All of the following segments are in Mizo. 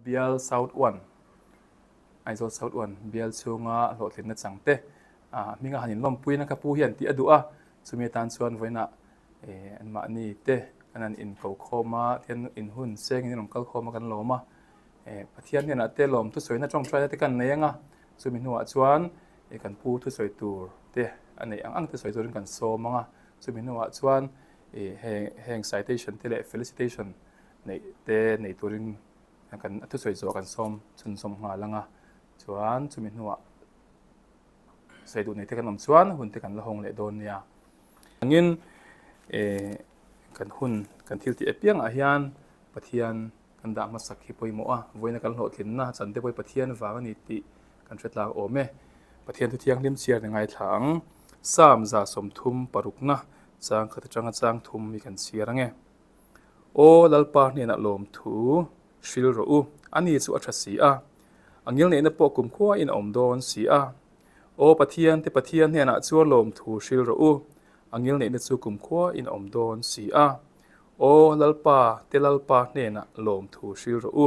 Bial South One, Aizawl South One bial chhunga hlawhtlinna chang te hminga han inlawmpuina ka pu hian tih a duh a, chumi atan chuan vawiinah anmahni te kan han inko khawm a, tihian inhun sengin an rawn kal khawm a kan lawm a, Pathian hnenah te lawm thusawi na tawngtaina te kan nei ang a, chumi hnuah chuan kan pu thusawi tur te a neih ang ang te sawi turin kan sawm ang a, chumi hnuah chuan heng citation te leh felicitation neih te nei turin kan thusawi zawh kan sawm chhunzawm nghal ang a, chuan chumi hnuah sawi duh nei te kan awm chuan hun te kan la hawng leh dawn nia. Angin kan hun kan thil tih apiangah hian Pathian kan dah hmasak hi pawimawh a, vawiina kan hlawhtlinna chan te pawh hi Pathian vang a ni tih kan hre tlak awm e. Pathian thu thianghlim chhiar ni ngaithla ang. Psalm 36 na chang khat atanga chang thum hi kan chhiar ang e. Aw Lalpa hnenah lawmthu hril rawh u, ani chu a tha si a, a ngilneihna pawh kumkhuain a awm dawn si a. Aw Pathian te Pathian hnenah chuan lawmthu hril rawh u, a ngilneihna chu kumkhuain a awm dawn si a. Aw Lalpa te Lalpa hnenah lawmthu hril rawh u,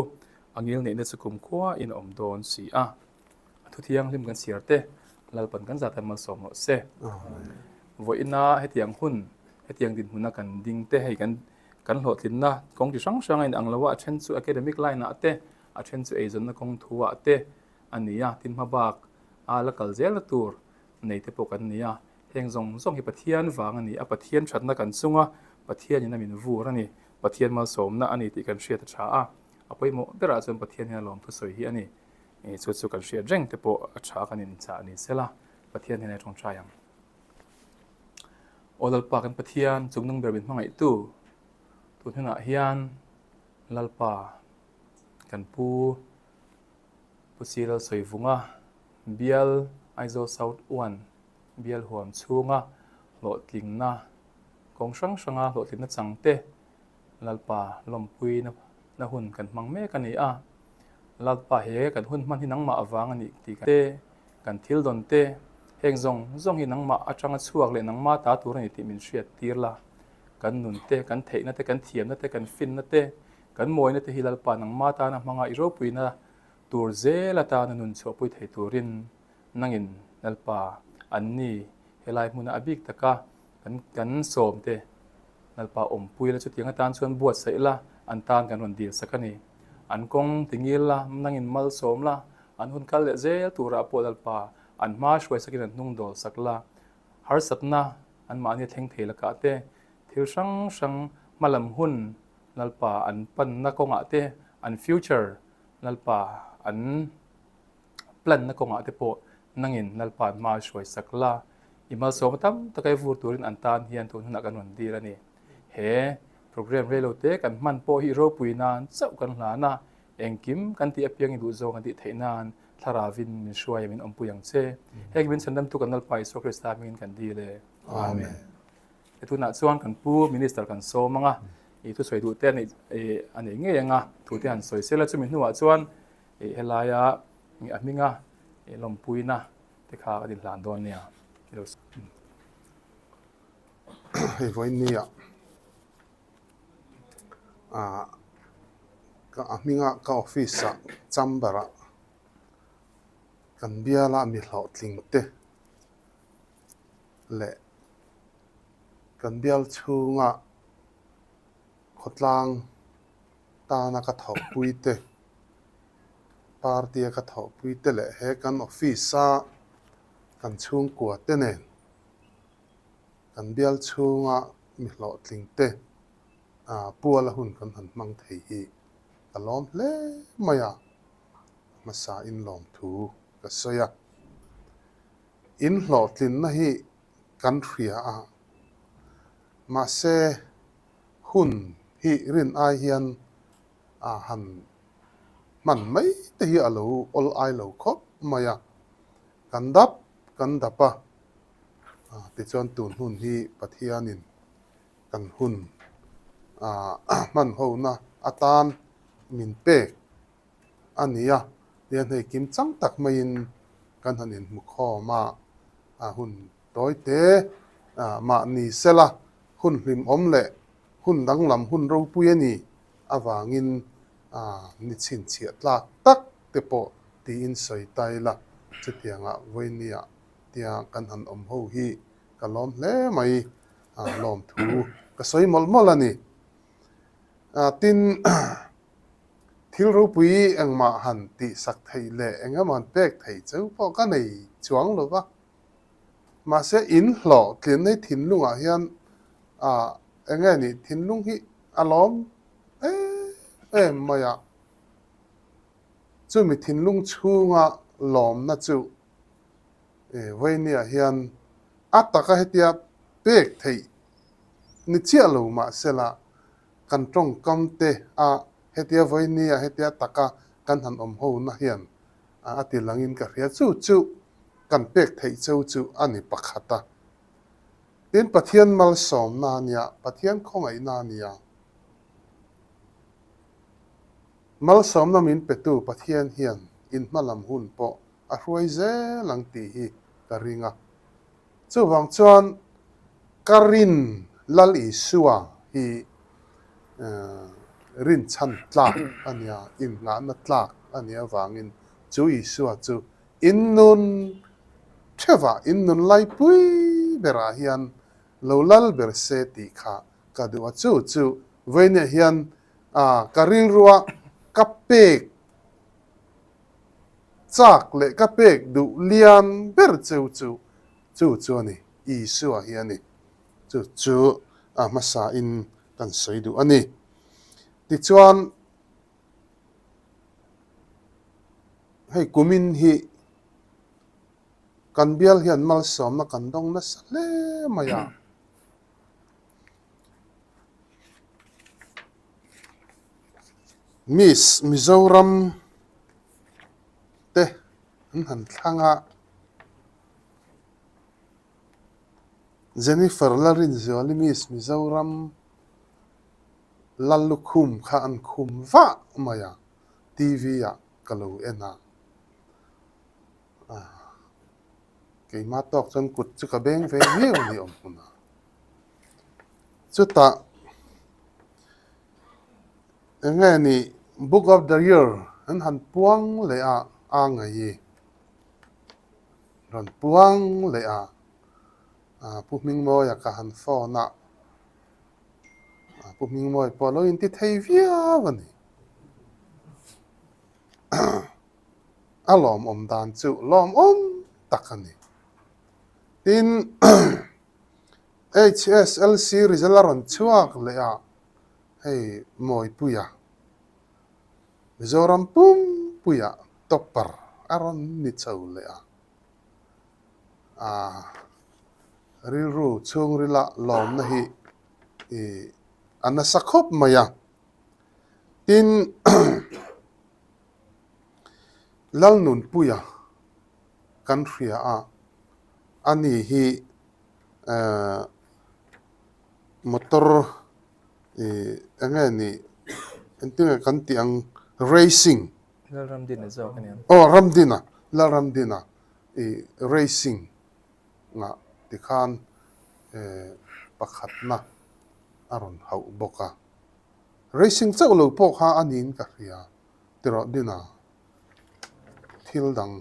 a ngilneihna chu kumkhuain a awm dawn si a. A thu thianghlim kan chhiar te, Lalpan kan zat a malsawm rawh se. Vawiina hetiang hun, hetiang dinhmuna kan ding te hei kan kan hlawhtlinna kawng chi hrang hrang a inang lo a, a then chu academic line ah te, a then chu eizawnna kawng thu ah te a ni a, tin hmabak a la kal zelna tur nei te pawh kan ni a. Heng zawng zawng hi Pathian vang a ni a, Pathian thatna kan chunga Pathianin a min vur a ni, Pathian malsawmna a ni tih kan hriat a tha a, a pawimawh berah chuan Pathian hian a lawmthu sawi hi a ni. Chu chu kan hriat reng te pawh a tha kan inchah ni sela, Pathian hian a tawngtai ang. Aw Lalpa kan Pathian, chungnung ber min hmangaihtu, tun hunah hian Lalpa kan pu Pu Cyril Sawivunga bial Aizawl South One bial huam chhunga hlawhtlingna kawng hrang hranga hlawhtlinna chang te Lalpa lawmpui na hun kan hmang mek a ni a, Lalpa he kan hun hman hi nangmah avang a nih tih kan te, kan thil dawn te, heng zawng zawng hi nangmah atanga chhuak leh nangmah ta tur a ni tih min hriat tir la. Kan nun te, kan theihna te, kan thiamna te, kan finna te, kan mawina te hi Lalpa nangmah tana hmanga i ropuina tur zel atana nun chhuahpui thei turin nangin Lalpa anni helai hmuna a bik taka kan kan sawm te Lalpa awmpui la, chutiang atan chuan buatsaih la, an tan kan rawn dil sak a ni. An kawng tingil la, nangin malsawm la, an hun kal leh zel turah pawh Lalpa an hma hruai sakin an hnung dawl sak la, harsatna anmahni a thleng thei lakah te, thil hrang hrang hmalam hun Lalpa an panna kawngah te, an future Lalpa an plan na kawngah te pawh nangin Lalpa an hma hruai sak la, i malsawm tam taka i vur turin an tan hian tun hunah kan rawn dil a ni. He program reilo te kan hman pawh hi ropui nan chauh kan hlan a, engkim kan tih apiang i duhzawng kan tih theih nan Thlaravin min hruai a min awmpui ang che. Heng min chhandamtu kan Lalpa Isua Krista hmingin kan dil e. Amen. He tunah chuan kan pu Minister kan sawm ang a, i thusawi duh te a nei ngei ang a, thu te han sawi sela chumi hnuah chuan Ih helaia a hminga ih lawmpuina te kha kan inhlan dawn nia. Hei vawiin nia ah ka a hminga ka office ah chamber ah kan biala mi hlawhtling te leh kan bial chhunga khawtlang tana ka thawhpui te, party a ka thawhpui te leh he kan office a kan chhungkua te nen kan bial chhunga mi hlawhtling te ah puala hun kan han hmang thei hi ka lawm hle mai a, hmasa in lawmthu ka sawi a. In hlawhtlinna hi kan hria a, mahse Hun hi rin ai hian a han hman mai te hi a lo awl ai lo khawp mai a, kan dap kan dap a, tichuan tun hun hi Pathianin kan hun hman hona atan min pek a ni a, tihian hei kim chang tak maiin kan han inhmu khawm a, a hun tawi te mahni sela hun hlimawm leh hun danglam hun ropui a ni avangin Ni chhinchhiah tlak tak te pawh tiin sawi ta ila, chutiangah vawinia tia kan han awm ho hi ka lawm hle mai, lawmthu ka sawi mawlh mawlh a ni. Tin, thil ropui engmah han tihsak theih leh engemaw han pek theih chu pawh ka nei chuang lo va, mahse in hlawhtlinna hi thinlungah hian eng nge nih thinlung hi a lawm em em mai a, chumi thinlung chhunga lawmna chu vawinia hian a taka hetia pek theih ni chiah lo mahsela kan tawngkam te a hetia vawinia hetia taka kan han awm ho na hian a ti langin ka hria chu chu kan pek theih cheu chu a ni pakhat a. Tin, Pathian malsawmna a nia, Pathian khawngaihna a nia. Malsawmna min petu Pathian hian in hmalam hun pawh a hruai zel ang tih hi ka ring a. Chuvang chuan ka rin Lal Isua hi rinchhan tlak a nia, inngahna tlak a nih avangin chu Isua chu In nun theuhah, in nun laipui berah hian lo lal ber se tih kha ka duh a. Chu chu vawiinah hian ka rilrua ka pek chak leh ka pek duh lian ber cheu chu chu chu a ni, Isua hi a ni. Chu chu a hmasain kan sawi duh a ni. Tichuan. Hei kumin hi kan bial hian malsawmna kan dawng nasa hle mai a. Miss Mizoram te an han thlang a, Jennifer Larinzuali Miss Mizoram. Lallukhum kha an khum vah mai a, TV ah ka lo en a, keimah tawk chuan kut chu ka beng ve viau a ni awm hmun a. Chutah eng nge ni Book of the Year an han puang leh a, a ngaih rawn puang leh a, Pu Hmingmawia ka han phone a. Pu Hmingmawi pawh lo inti thei viau a ni. A lawmawm dan chu lawmawm tak a ni. Tin, HSLC result a rawn chhuak leh a, hei Mawipuia, Mizoram pumpuia topper a rawn ni chho leh a. Rilru chhungrila lawmna hi a nasa khawp mai a. Tin, Lalnunpuia kan hria a, ani hi motor eng nge nih engtin nge kan tih ang racing. Lalramdina zawk a ni ang. Aw Ramdina, Lalramdina racing. Ngah tikhan pakhatna a rawn hauh bawk a. Racing chauh lo pawh kha a niin ka hria tiraw Dina? Thil dang.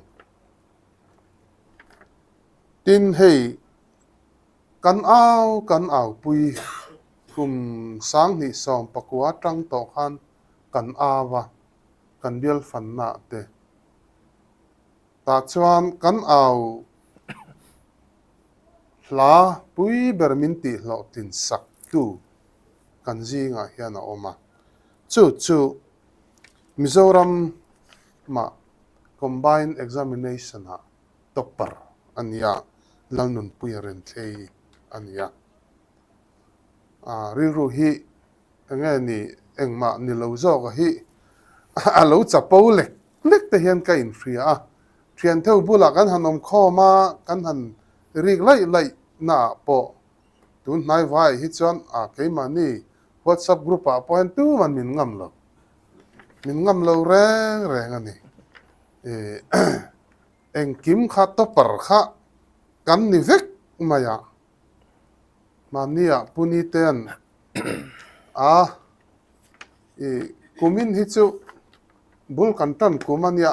Tin hei kan au kan aupui kum 2019 atang tawh khan kan au a, kan bial fanna te. Tah chuan kan au hla pui ber min tih hlawhtlin sak tu kan zingah hian a awm a. Chu chu Mizoram mah Combined Examination ah topper a ni a, Lalnunpuia Renthlei a ni a. Rilru hi enge ni engmah ni lo zawk a hi a lo chapo lek lek te hian ka inhria a, thiantheu bulah kan han awm khawm a, kan han rik laih laih naah pawh tun hnai vaiah hi chuan a keimahni WhatsApp group ah pawh hian tuman min ngam lo, min ngam lo reng reng a ni. Engkim kha topper kha kan ni vek mai a, mahniah Punitean a i. Kumin hi chu bul kan tan kum a nia,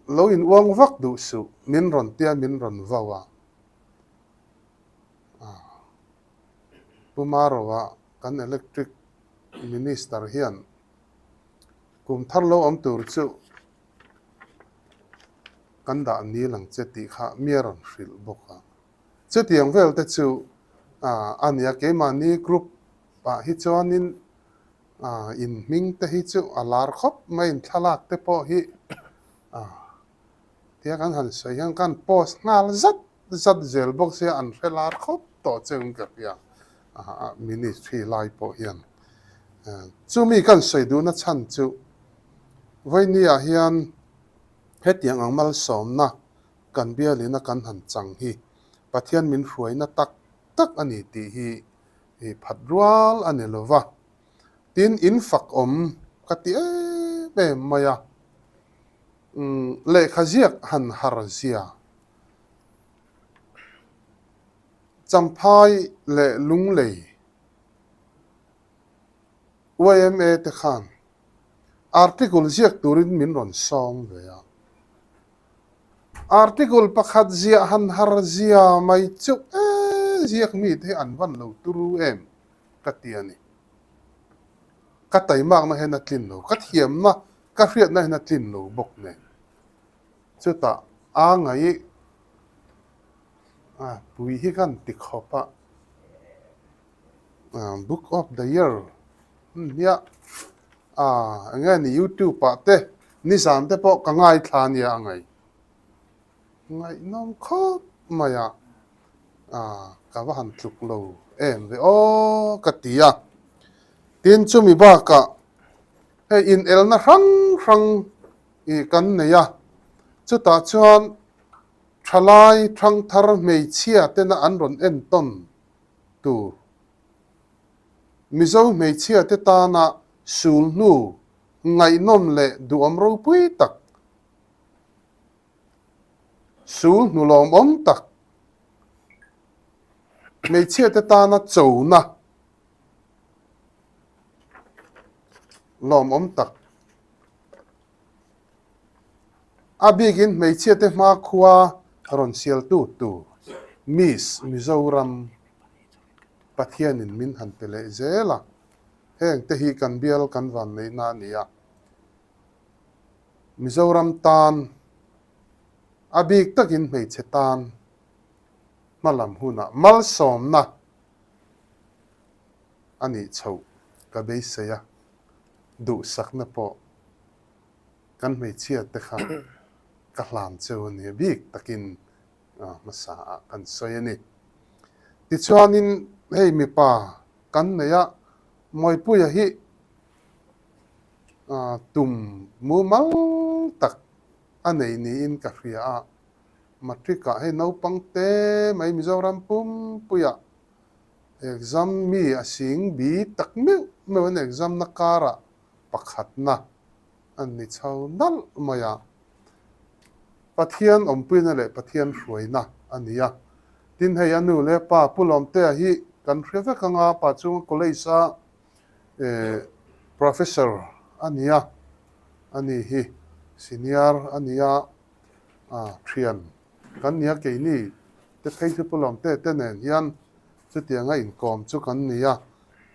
lo in uang vak duh suh, min rawn tia min rawn vau a. Pu Maroa kan Electric Minister hian kum thar lo awm tur chu kan dah nil ang che tih kha mi a rawn hrilh bawk a. Chutiang vel te chu a nia, keimahni group ah hi chuanin in hming te hi chu a lar khawp mai, in thlalak te pawh hi tia kan han sawi hian kan post nghal zat zat zel bawk sia an hre lar khawp tawh che ang ka hria ministry lai pawh hian. Chumi kan sawi duhna chhan chu vawinia hian hetiang ang malsawmna kan bialina kan han chang hi Pathian min hruaina tak tak a ni tih hi phat rual a ni lo va. Tin, in fak awm ka ti em em mai a, lehkha ziak han har zia Champhai leh Lunglei yma te khan article ziak turin min rawn sawm ve a. Article pakhat ziah han har zia mai chu e ziak mite hi an van lo turu em ka ti a ni. Ka taimakna hian a tlin lo, ka thiamna, ka hriatna hian a tlin lo bawk nen. Chutah a ngaih a pui hi kan ti khawp a, Book of the Year nia a eng nge ni YouTube ah te nizan te pawh ka ngaithla nia a ngaih ngaihnawm khawp mai a, ka va han tluk lo em ve aw ka ti a. Tin chumi bakah hei inelna hrang hrang ih kan nei a, chutah chuan thalai thangthar hmeichhia tena an rawn entawn tur Mizo hmeichhia te tana sul hnu ngaihnawm leh duhawm ropui tak, sul hnu lawmawm tak, hmeichhia te tana chona lawmawm tak. A bikin hmeichhia te hmakhua rawn sialtu tur Miss Mizoram Pathianin min han pe leh zel a, heng te hi kan bial kan vanneihna a ni a. Mizoram tan a bik takin hmeichhe tan hmalam hunah malsawmna a nih chhoh ka beisei a, duhsakna pawh kan hmeichhia te kha ka hlan cheu a nia bik takin hmasa ah kan sawi a ni. Tichuanin hei mipa kan nei a, Mawipuia hi tum mumal tak a nei niin ka hria a, matric ah hei naupang te mai Mizoram pumpuiah exam mi a sing bi tak meuh meuh an exam na karah pakhatna an ni chho nalh mai a. Pathian awmpuina leh Pathian hruaina a ni a. Tin, hei a nu leh pa Pu Lawmtea hi kan hre vek ang a, pa chunga college a professor a ni a, a ni hi senior a ni a, thian kan ni a keini te phei chu Pu Lawmtea te nen hian chutianga inkawm chu kan ni a.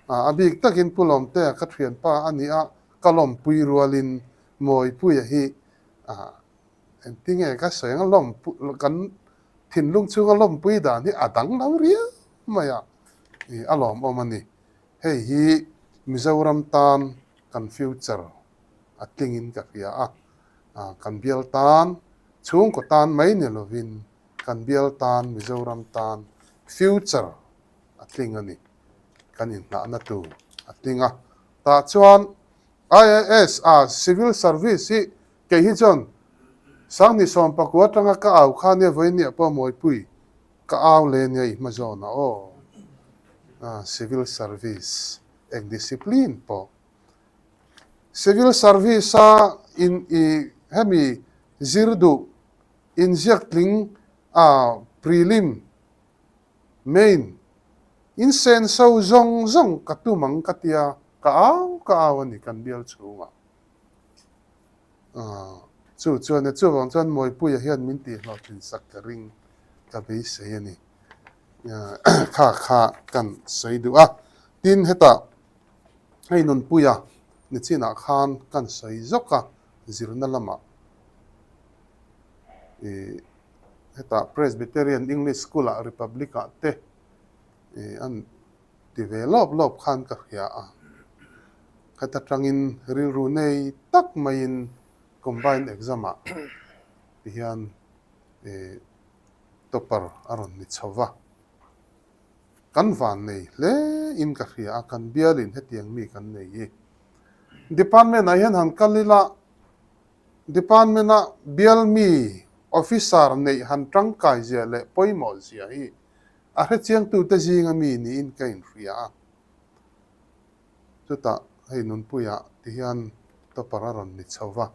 A bik takin Pu Lawmtea ka thianpa a ni a, ka lawmpui rualin Mawipuia hi engtinge ka sawi ang lawm kan thinlung chhunga lawmpui dan hi a dang lo riau mai a, a lawmawm a ni. Hei hi Mizoram tan kan future a tlingin ka hria a, kan bial tan chhungkaw tan mai ni lovin kan bial tan Mizoram tan future a tling a ni. Kan inhnahna tur a tling a. Tah chuan IAS a Civil Service hi kei hi chuan Sanghnih sawmpakua atanga ka au kha nia vawinia pawh Mawipui ka au le nia i hma zawn a aw. Civil Service eng discipline pawh Civil Service a in i hemi zir duh inziak tling a prelim main in senso zawng zawng ka tum ang ka tia. Ka au ka au a ni kan bial chhungah. Chu chuan e chuvang chuan Mawipuia hian min tihhlawhtlin sak ka ring ka beisei a ni. Kha kha kan sawi duh a. Tin hetah hei Nunpuia nichinah khan kan sawi zawk a zirna lamah ih hetah Presbyterian English School ah Republic ah te ih an ti ve lawp lawp khan ka hria a. Khata tangin rilru nei tak maiin combined exam ah tihian ih topper a rawn ni chho va. Kan van nei hle in ka hria a, kan bialin hetiang mi kan nei hi. Department ah hian han kal ila, Department a bial mi officer neih han tangkai zia leh pawimawh zia hi a hrechiangtute zinga mi niin ka inhria a. Chutah hei Nunpuia ti hian topper a rawn ni chho va.